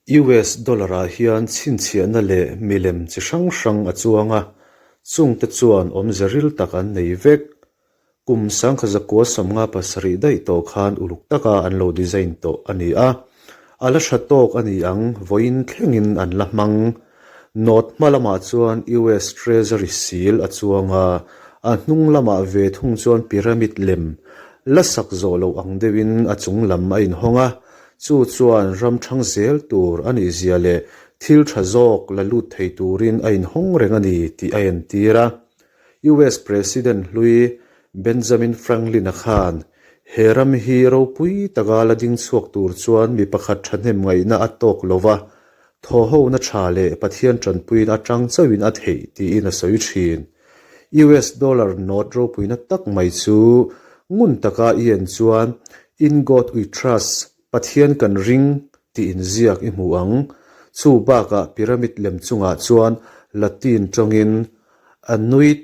US dollar-ah hian chhinchhiahna leh milem chi hrang hrang a chuang a, chungte chuan awmze ril tak an nei vek. Kum 1957 daih tawh khan uluk taka an lo design tawh a ni a, a la tha tawk a ni ang, vawiin thlengin an la hmang. Note hma lamah chuan US Treasury seal a chuang a, a hnung lamah ve thung chuan pyramid lem la sak zawh loh ang deuhin a chung lam a inhawng a, chu chuan ram thang zel tur a nih zia leh thil tha zawk la lut thei turin a inhawng reng a ni tih a entir a. US President hlui Benjamin Franklin-a khan he ram hi ropui taka la ding chhuak tur chuan mi pakhat thahnem ngaihna a tawk lo va, Thawhhona tha leh Pathian tanpuiin atang chauhin a theih tiin a sawi thin. US dollar note ropuina tak mai chu ngun taka i en chuan In God we trust, Pathian kan ring, tih inziak i hmu ang. Chu bakah pyramid lem chungah chuan Latin tawngin Annuit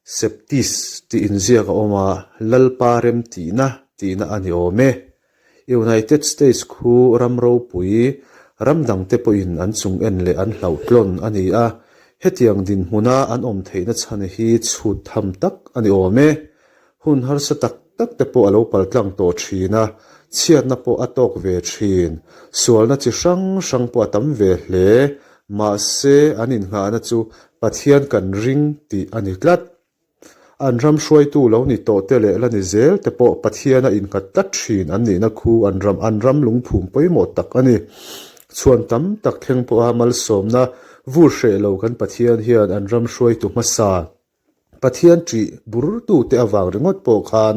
Septis tih inziak a awm a, Lalpa rem tihna tihna a ni awm e. United States khu ram ropui, ram dangte pawhin an chung en leh an hlauhtlawn a ni a, hetiang dinhmuna an awm theihna chhan hi chhut tham tak a ni awm e. Hun harsa tak tak te pawh a lo paltlang tawh thin a, chhiatna pawh a tawk ve thin. Sualna chi hrang hrang pawh a tam ve hle. Mahse, an innghahna chu Pathian kan ring tih a ni tlat. An ram hruaitu lo ni tawh te leh la ni zel te pawh Pathiana innghat tlat thin an nihna khu an ram an ram lungphum pawimawh tak a ni. Chhuan tam tak thleng pawha malsawmna vur hreh lo kan Pathian hian an ram hruaitu hmasa Pathian ṭih burtute avang ringawt pawh khan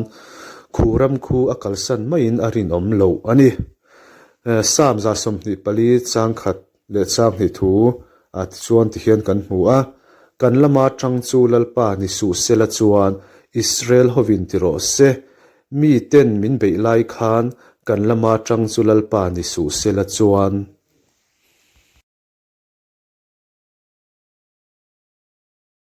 khu ram khu a kalsan maiin a rinawm loh a ni. Psalm 24 changkhat leh changhnih thu ah tichuan tihian kan hmu a, Kan lama ṭang chu Lalpa ni suh sela chuan Israel hovin ti rawh se, mi ten min beih lai khan kan lama ṭang chu Lalpa ni suh sela chuan.